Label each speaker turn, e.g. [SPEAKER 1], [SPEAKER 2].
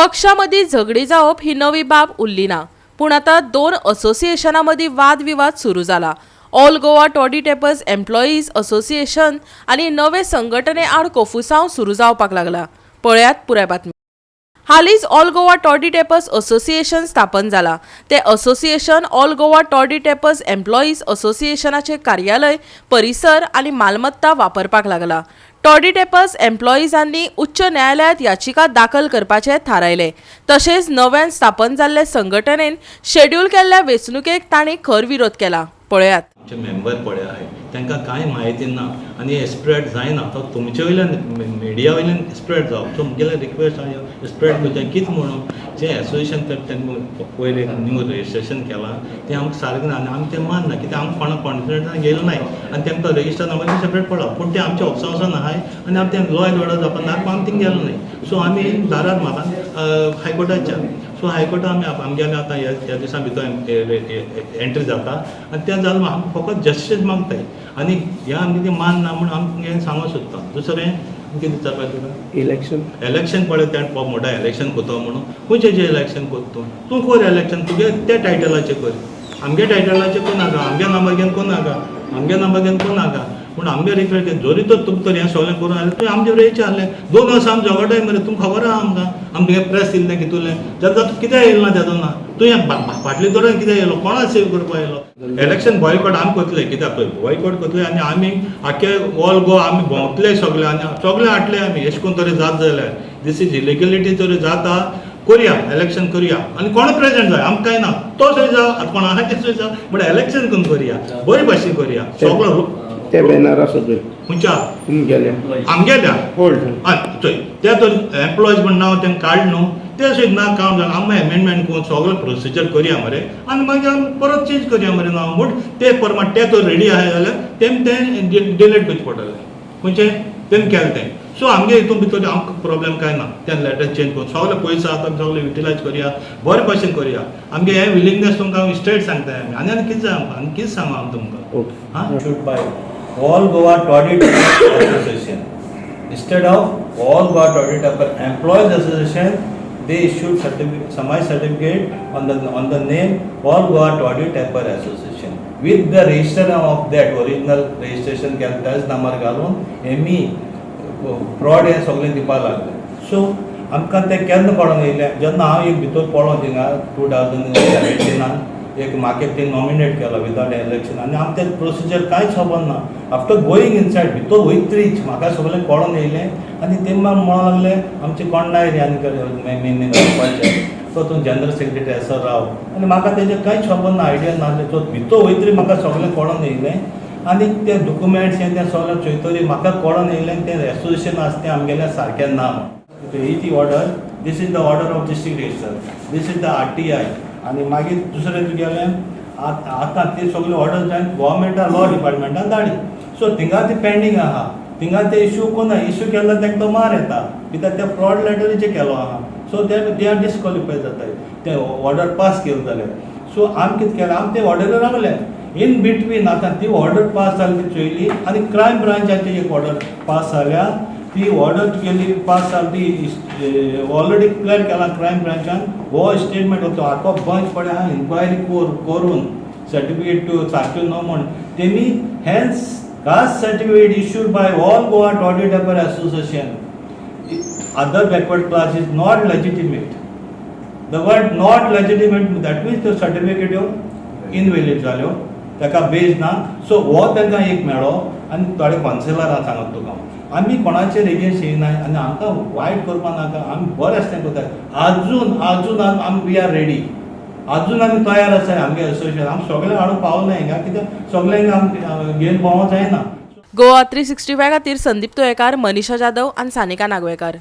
[SPEAKER 1] पक्षा मदीं झगडी जावप ही नवी बाब उरली ना, पूण आतां दोन असोसिएशना मदीं वादविवाद सुरू जाला. All Goa Toddy Tappers Employees Association आनी नवे संघटने आड कोफुसांव सुरू जावपाक लागला. पळयात पुराय बातमी. हालींच All Goa Toddy Tappers Association स्थापन जाला. ते association All Goa Toddy Tappers Employees असोसिएशनाचे कार्यालय परिसर आनी मालमत्ता वापरपाक लागला. टॉडी टेपर्स एम्प्लॉईजांनी उच्च न्यायालयात याचिका दाखल करपाचें थारायलें. तशेंच नव्यान स्थापन जाल्ले संघटनेन शेड्यूल केल्ल्या वेंचणुकेक तांणी खर विरोध केला. पळयात.
[SPEAKER 2] आमचे मेंबर पळय आहाय, तांकां कांय म्हायती ना आनी हे स्प्रेड जायना. तो तुमचे वयल्यान, मिडिया वयल्यान स्प्रेड जावप. सो मुगेलें रिक्वेस्ट आहा, स्प्रेड करचें. कितें म्हणून जें एसोसिएशन तांकां पयर एक न्यू रजिस्ट्रेशन केलां, तें आमकां सारकें ना आनी आमी तें मानना. कित्याक आमकां कोणा कॉन्फिडन्सान गेलें नाय आनी तेमकां रजिस्टर नंबर सेपरेट पडला, पूण तें आमच्या ऑफिसा वचोन आहाय आनी आमी तें लॉ एंड ऑर्डर जावपा ना, आमी थिंग गेलो न्हय. सो आमी दारार मारा हायकोर्टाच्या. सो हायकोर्टा आमी आमगेले आतां ह्या दिसां भितर एंट्री जाता आनी तें जालें, आमी फकत जस्टीस मागताय आनी हें आमगें तें मानना म्हूण आमी सांगूंक सोदता. दुसरें कितें विचारपाक तुका?
[SPEAKER 3] इलेक्शन.
[SPEAKER 2] इलेक्शन पळय, त्या मोठा इलेक्शन करता म्हणून खंयचें जें इलेक्शन करता तूं? तूं कर इलेक्शन, तुगे त्या टायटलाचेर कर, आमगे टायटलाचेर करूं नाका. आमगे नंबर घेवन करूं नाका, आमगे नंबर घेवन करूं नाका. पूण आमगे रिक्वेस्ट, जरी तर तुमकां तर हें सगळें करून आसलें, तुवें आमचे बरोबर येयचें आसलें. 2 वर्सां आमी झगडटाय मरे, तुमकां खबर आहा आमकां. आमी तुगे प्रेस दिल्लें कितुलें जाल्यार तूं कित्याक येयलो ना तेदोना? तुवें फाटले दौरान कित्याक येयलो? कोणा सेव करपा येयलो? इलेक्शन बॉयकॉट आमी करतले. कित्याक पळय, बॉयकॉट करतले आनी आमी आख्खे ऑल गोवा आमी भोंवतले सगळे आनी सगळे हाडले आमी. एशें करून तरी जात जाल्यार दीस is इलिगलिटी तरी जाता. करुया, इलेक्शन करुया आनी कोण प्रेझेंट जाय आमकां कांय ना. तो थंय जावं, आतां कोण आहा ते थंय जावं, बट इलेक्शन करून करुया, बरे भाशेन करुया सगळो.
[SPEAKER 3] ते बॅनर आसा पळय.
[SPEAKER 2] खंयच्या?
[SPEAKER 3] तुमगेले.
[SPEAKER 2] आमगेल्या.
[SPEAKER 3] ओल्ड.
[SPEAKER 2] आं, चोय, ते तर एम्प्लॉईज म्हण नांव तें काड न्हू, ते सुद्दां ना काम जालें. आमी एमेंडमेंट करून सगळें प्रोसिजर करया मरे आनी मागीर आमी परत चेंज करया मरे नांव. बट ते प्रमाण ते तर रेडी आहा जाल्यार तेम तें डिलीट करचें पडटलें. खंयचें तेम केलें तें. सो आमगे हितून भितर आमकां प्रॉब्लेम कांय ना. ते लेटर चेंज करून सगळे पयशे आतां आमी सगळे युटिलायज करया, बरे भाशेन करया. आमगे हें विलिंगनेस तुमकां हांव स्ट्रेट सांगता आमी. आनी आनी कितें जाय आमकां? आनी कितें सांगू आमी तुमकां?
[SPEAKER 3] Okay.
[SPEAKER 2] Huh? Issued by All Goa Toddy Tappers Association. Instead of All Goa Toddy Tapper Employees Association, they issued certificate, Samai certificate on the name All Goa Toddy Tapper Association with the register of that original registration केलें त्याच नामार घालून Hemy fraud हें सगळें दिवपाक लागले. So आमकां तें केन्ना कळोन येयलें, जेन्ना हांव एक भितर पडलो थिंगा 2017नान, एक म्हाका ते नॉमिनेट केलो विदाउट इलेक्शन आनी आमकां तें प्रोसिजर कांयच खबर ना. आफ्टर गोईंग इनसायड, भितर वयतरीच म्हाका सगळें कळोन येयलें आनी ते म्हणूंक लागले, आमचे कोण नाय रे आनी मेन रावपाचें, सो तूं जनरल सेक्रेटरी आसा, राव. आनी म्हाका तेजें कांयच खबर ना, आयडिया नासलें. सो भितर वयतरी म्हाका सगळें कळोन येयलें आनी ते डॉक्युमेंट्स हें तें सगळें चोयतरी म्हाका कळोन येयलें, तें एसोसिएशन आसा तें आमगेलें सारकें ना. ही ती order, this is the order of district register, this is the RTI. आनी मागीर दुसरें तुगेलें आतां ती सगळी ऑर्डर जावन गोवोरमेंटा लॉ डिपार्टमेंटान धाडी. सो थिंगा ती पेंडींग आहा. थिंगा ते इश्यू कोना, इश्यू केल्लो तांकां तो मार येता, कित्याक ते फ्रॉड लेटरीचे केलो आहा. सो ते they are disqualify जाताय ते ऑर्डर पास केले जाल्यार. सो आमी कितें केलें, आमी ते ऑर्डर रावले. इन बिटवीन आतां ती ऑर्डर पास जाली ती चोयली आनी क्रायम ब्रांचाची एक ऑर्डर पास जाल्या. ती ऑर्डर तुगेली पास जाली ती ऑलरेडी क्लियर केला क्रायम ब्रांचान. हो स्टेटमेंट तो आखो बंच पळय आहा, इन्क्वायरी करून सर्टिफिकेट सारक्यो न्हू म्हण तेमी, hence caste certificate issued by All Goa Toddy Tapper Association, other backward class is not legitimate. The word "not legitimate", that means त्यो सर्टिफिकेट ह्यो इनवेलीड जाल्यो, ताका बेज ना. सो हो तांकां एक मेळ्ळो. आनी थोडे कॉन्सिलरां सांगत तुका हांव, आमी कोणाचेर एगेन्स्ट येयनाय आनी आमकां वायट करपा नाका. आमी बरें आसलें करता. आजून आजून आमी we are ready, आजून आमी तयार आसाय. आमगे एसोसिएशन आमी सगळें हाडूंक पावना हिंगा, कित्याक सगळ्यांक आमी घेवन भोंवो जायना.
[SPEAKER 1] गोवा 365 खातीर संदीप तुयेकार, मनीषा जाधव आनी सानिका नागवेकार.